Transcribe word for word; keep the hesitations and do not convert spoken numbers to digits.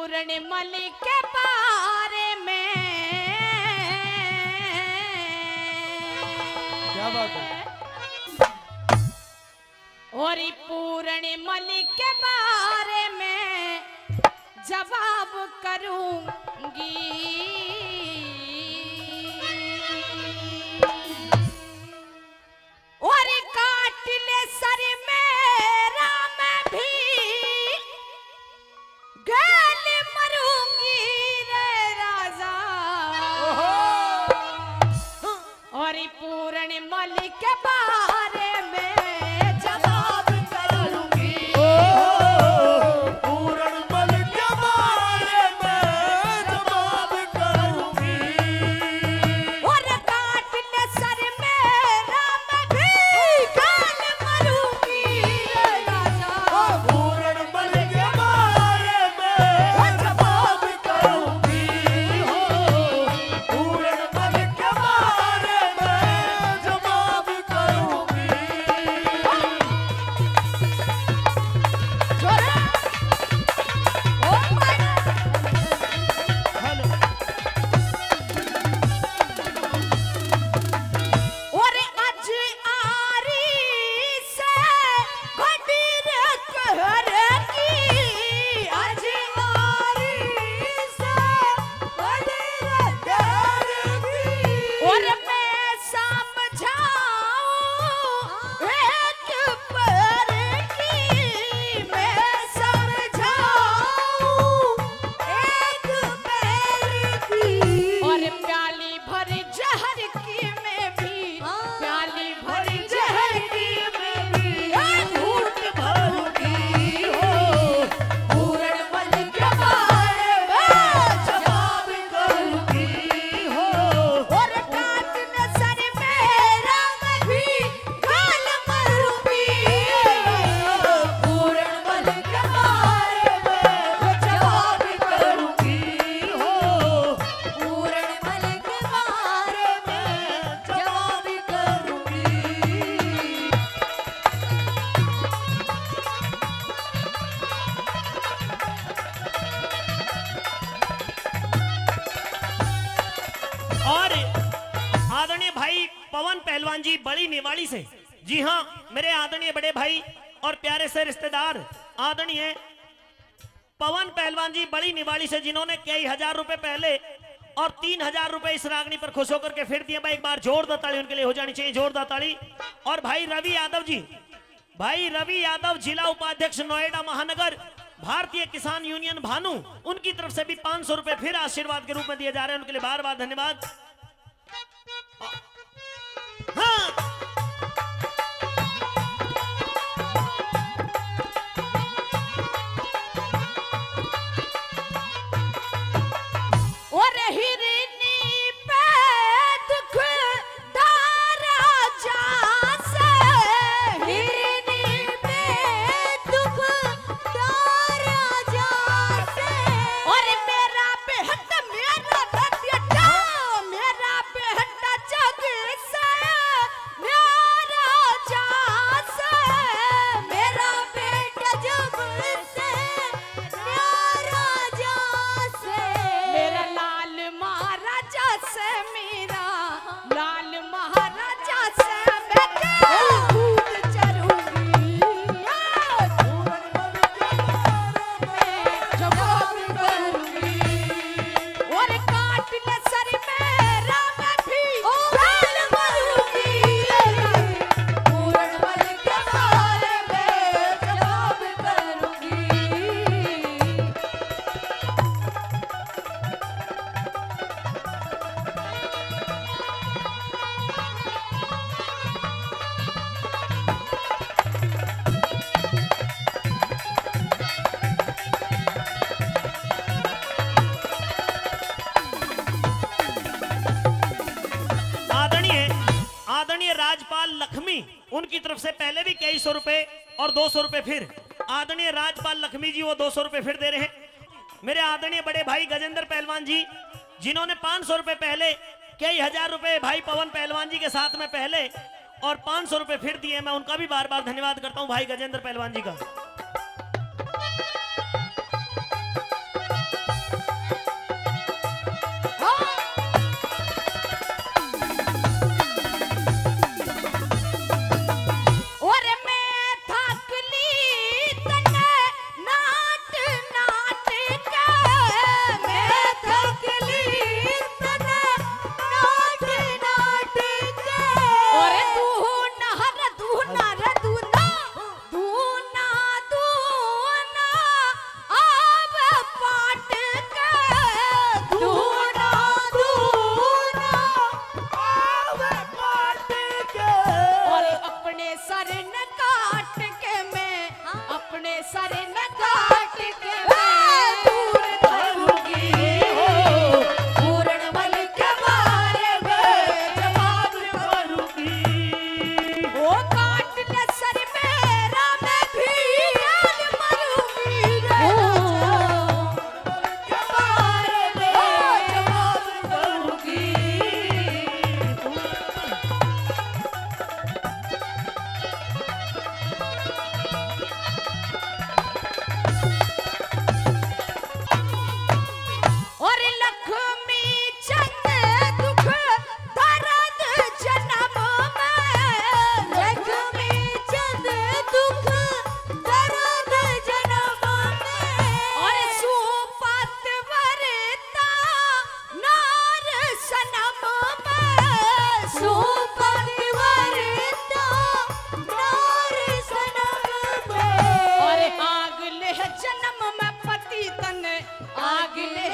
पूरण मल के बारे में। क्या बात है। और पूरण मल के बारे में जवाब करूंगी। और काट ले सर मेरा, मैं भी गैल मरूंगी रे राजा। ओहो। और पूरण मल के बारे में जवाब करूंगी। ओहो। पूरण मल के बारे में जवाब करूंगी। और काट ले सर मेरा, मैं भी गैल मरूंगी रे राजा। ओ पूरण मल के बारे में जवाब करूंगी हो, पूरण मल के बारे में जवाब करूंगी। जोरे। ओ भाई। हेलो। और आज आरी से घड़ी रे कहर की, आज आरी से घड़ी रे कहर की। और मैं समझाऊं एक पर की, मैं समझाऊं एक पर की। और प्याली भर जहर की में भी, हाँ। प्याली भर जहर की में भी, ए, घूंट भरूंगी हो, पूरण मल के बारे में जवाब करूंगी हो। और काट ले सर मेरा, मैं भी गैल मरूंगी। पूरण मल के बारे में जवाब करूंगी हो। पूरण मल के बारे में जवाब करूंगी। और आदरणीय भाई पवन पहलवान जी बड़ी निवाड़ी से, जी हाँ, मेरे आदरणीय बड़े भाई और प्यारे से रिश्तेदार आदरणीय पवन पहलवान जी बड़ी निवाड़ी से, जिन्होंने कई हजार रुपए पहले और तीन हजार रुपए इस रागनी पर खुश होकर के फिर दिए। भाई, एक बार जोरदार ताली उनके लिए हो जानी चाहिए, जोरदार ताली। और भाई रवि यादव जी, भाई रवि यादव, जिला उपाध्यक्ष नोएडा महानगर, भारतीय किसान यूनियन भानु, उनकी तरफ से भी पाँच सौ रुपए फिर आशीर्वाद के रूप में दिए जा रहे हैं, उनके लिए बार बार धन्यवाद। हाँ। और हिरनी पे दुख दारा जा से, हिरनी पे दुख दारा जा से। और मेरा बेटा, मेरा बेटा, मेरा बेटा जग से, मेरा जा से, मेरा बेटा जग से, मेरा जा से। मेरा लाल महाराजा से, मेरा लाल महाराजा से मैं क्या भूत चरूंगी। मैं जवाब करूंगी। और काट ले सर मेरा, मैं भी गैल मरूंगी। पूरण मल के बारे में जवाब करूंगी। आदरणीय, आदरणीय राजपाल लखमी, उनकी तरफ से पहले भी कई सौ रुपए और दो सौ रुपए फिर। आदरणीय राजपाल लखमी जी वो दो सौ रुपए फिर दे रहे हैं। मेरे आदरणीय बड़े भाई गजेंद्र पहलवान जी, जिन्होंने पाँच सौ रुपए पहले, कई हजार रुपए भाई पवन पहलवान जी के साथ में पहले और पाँच सौ रुपए फिर दिए, मैं उनका भी बार बार धन्यवाद करता हूं भाई गजेंद्र पहलवान जी का। आग ले